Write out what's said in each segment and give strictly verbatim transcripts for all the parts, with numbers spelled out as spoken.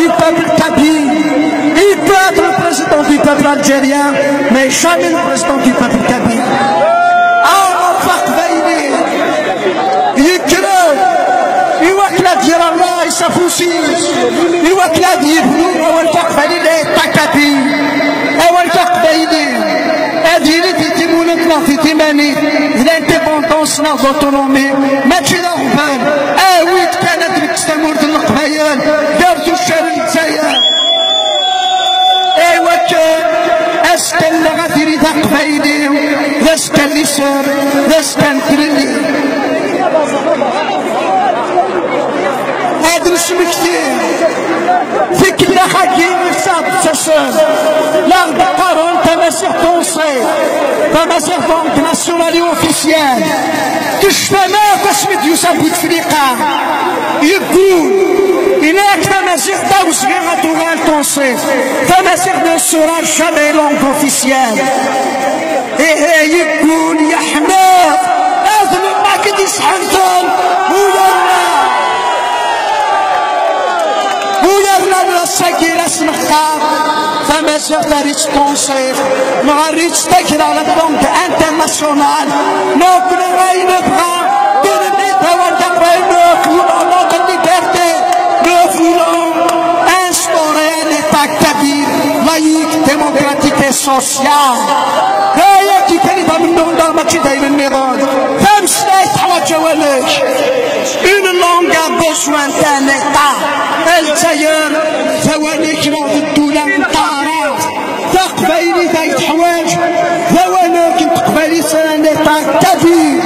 du peuple kabyle. Il peut être le président du peuple algérien, mais jamais le président du peuple kabyle. Alors, Aqbayli, yekker-d, iwakken ad d-yerr Allah s afus-is, iwakken ad yebnu awal Aqbayli, l'État kabyle. Awal Aqbayli, ad yili di timunent neɣ di timanit, d l'indépendance neɣ d l'autonomie, mačči d aɣbel. Awi-d kan ad nekkes tamurt n Leqbayel gar tuccar n Lezzayer. Iwakken azekka-nneɣ ad yili d aqbayli, d azekka n liser, d azekka n tlelli. Ad nesmekti tikellax-agi i ɣ-d-ttasen, la ɣ-d-qqaren tamaziɣt tunṣibt, tamaziɣt donc nationale et officielle. Tecfam akk asmi d-yusa Butefliqa, yeggul, yenna-ak tamaziɣt d awezɣi ad tuɣal tunṣibt. Tamaziɣt ne sera jamais langue officielle. Ihi yeggul, yeḥmeq, ad nemmag i d-isḥerten, u yerna, u yerna ass-agi la s-neqqar, tamaziɣt ar-itt tunṣibt, neɣ ar-itt tagra, la langue internationale. Nekkni ayen nebɣa, d netta wanda bɣa, nous voulons notre liberté, nous voulons instaurer un État kabyle, laïque, démocratique et social. Ayagi kan i d amennuɣ-nneɣ, mačči d ayen nniḍen. Tameslayt teḥwaǧ awal-ik. Une langue a besoin d'un État. Lezzayer d awal-ik neɣ d ddula n taɛrabt. Taqbaylit ay teḥwaǧ d awal-ik n teqbaylit, c'est un État kabyle.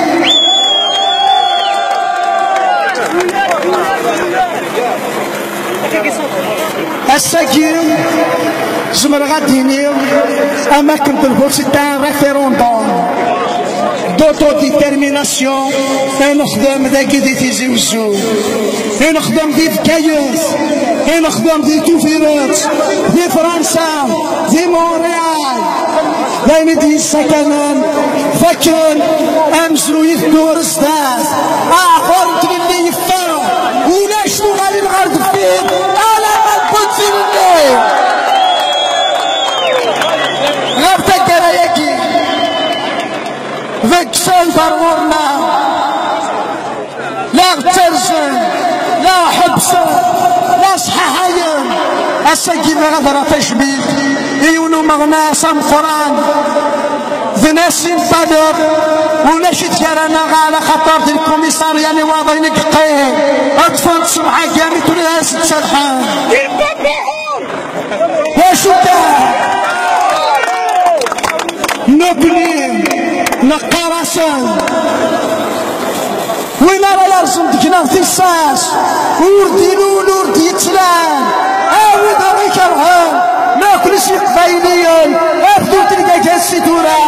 Ass-agi, zemreɣ ad d-iniɣ, am akken d lhut, c'est un référendum d'autodétermination i nexdem dagi di Tizi Wezzu, i nexdem di Bgayet, i nexdem di Tubiret, di Fransa, di Montréal. D ayen i d-yessakanen, fakken amezruy iteddu ɣer zdat. Aɛqur n tlelli yeffeɣ, ulac tuɣalin ɣer deffir, alamma newweḍ tilelli. Ɣef taggara-agi, deg-sent ar ɣur-neɣ. La ɣ-ttarzen, la ɣ-ḥebbsen, la sḥaḥayen. Ass-agi bɣiɣ ad rreɣ tajmilt i yiwen umeɣnas ameqqran, d Nassim Taleb, ulac-it gar-aneɣ, ala xaṭer di lkumisarya n Iwaḍin i yeqqim. Ṭṭfen-t ṣṣbeḥ-agi armi tura ad as-d-serḥen. D acu kan, nekkni neqqar-asen, win ara yerẓen deg-neɣ tissas, ur d-ilul, ur d-yettlan, a wid ara ikerhen, nekkni s Iqbayliyen, afdut lgagaz si tura,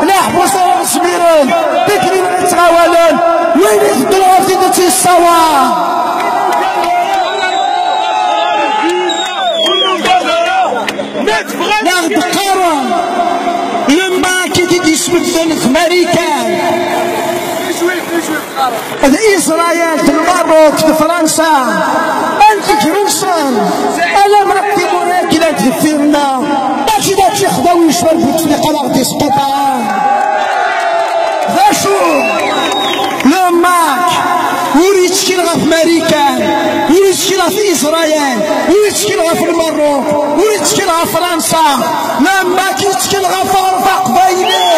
leḥbus ur zmiren, tikli ttɣawalen, win iteddun ɣer tidet yessawaḍ. La ɣ-d-qqaren, lemma akka i d-isbedden d Marikan, d Israyel, d Lmerruk, d Fransa, ad d-grursen, alamma d timura i yellan deffir-nneɣ, mačči d acu ixdaw yecban Butefliqa la ɣ-d-isqeḍɛen. D acu? Lemma ur yettkel ɣef Marikan, ur yettkel ɣef Israyel, ur yettkel ɣef Lmerruk, ur yettkel ɣef Fransa, lemma yettkel ɣef Uɣref Aqbayli.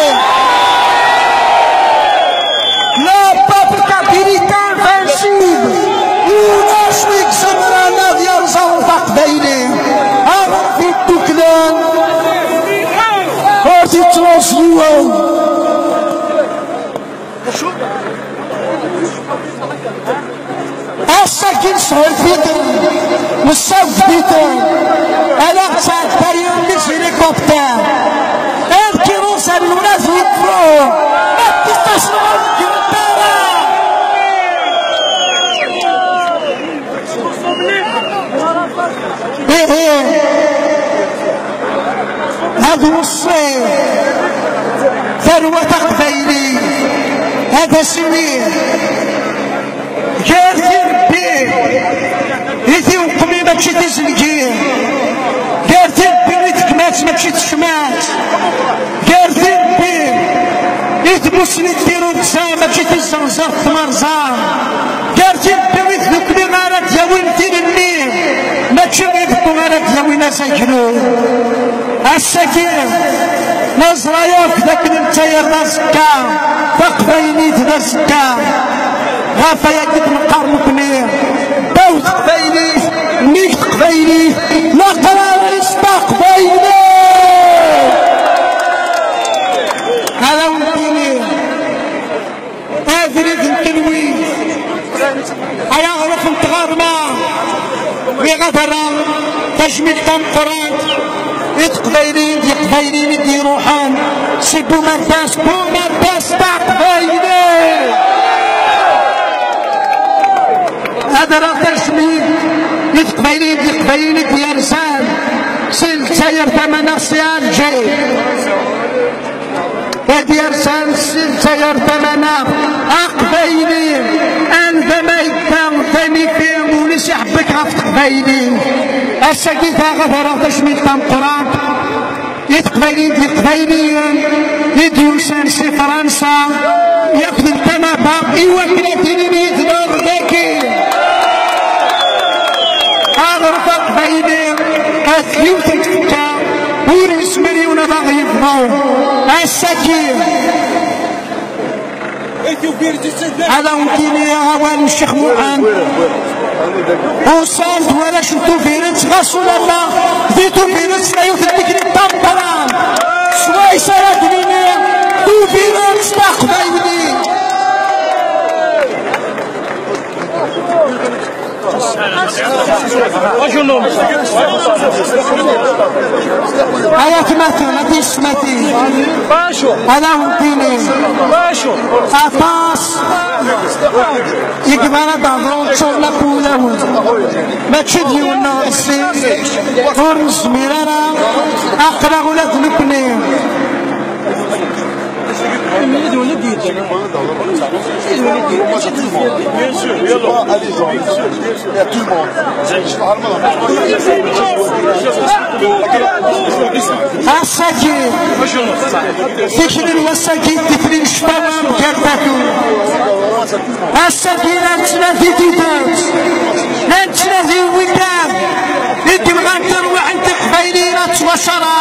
Le peuple kabyle est invincible. Ulac wi izemren ad yerẓ Uɣref Aqbayli. Aɣref idduklen ur t-yettruẓ yiwen. Ass-agi nesɛu lfitr, nessawed-iten, ala ɣ-ttɛeddayen les hélicoptères. Ad k-iruẓ rnu la twiṭru, ma t-ittasen ɣer lǧiṭara. Ihi, ad weṣṣi tarwa taqbaylit, ad as-iniɣ, gar tirebbi i tiweqmi, mačči tiz Gar tirebbi i tekmat, mačči d tekmat. Gar tirebbi i tmusni d tirurza, mačči tiẓenẓert d tmerẓa. Gar tirebbi i tdukli ara d-yawin tilelli, mačči d ibeṭṭu ara d-yawin azaglu. Ass-agi, neẓra yakk d akken Lezzayer d azekka, taqbaylit d azekka. Ɣef wayagi d-neqqar nekkni, ddaw teqbaylit, nnig teqbaylit, la qrari s taqbaylit! Ad awen-d-iniɣ, abrid n telwit, ay aɣref n tɣerma, bɣiɣ ad rreɣ tajmilt tameqqrant i teqbayliyin d yeqbayliyen i d-iruḥen si Bumerdas, Bumerdas taqbaylit! Ad rreɣ tajmilt i teqbayliyin d yeqbayliyen i d-yerzan si Lezzayer tama neɣ si Alger. Ad yersan si Lezzayer tama-nneɣ, aqbayli, anda ma yedda d anifi, ul-is iḥebbek ɣef teqbayli. Ass-agi daɣ ad rreɣ tajmilt tameqqrant i teqbayliyin d yeqbayliyen i d-yusan si Fransa, yakk d Kanada, i wakken ad d-inin yid-neɣ dagi. Aɣref aqbayli, at yiwet n tfekka, ur yezmir yiwen ad aɣ-yebḍu. Ass-agi, ad awen-d-iniɣ awal n Ccix Muḥend. Usan-d warrac n Tubiret, ɣas ulamma di Tubiret tella yiwet n tikli d tameqqrant. Swayes ara d-nini Tubiret d taqbaylit. Ay atmaten, a tiyessetmatin, ad awen-d-iniɣ, aṭas i yebɣan ad d-hedṛen, ččuren akk wulawen. Mačči d yiwen neɣ d sin, ur nezmir ara, aql-aɣ ula d nekkni. Yid-wen i d-yeddan. Yid-wen i d-yeddan. Mačči d Lezzayer. Bien sûr, bien sûr. Ass-agi, tikli n wass-agi, tikli n ccfawa mgal tatut. Ass-agi la nettnadi tidet, la nettnadi wigad i d-yebɣan tarwiḥt n teqbayliyin ad ttwacaṛɛen.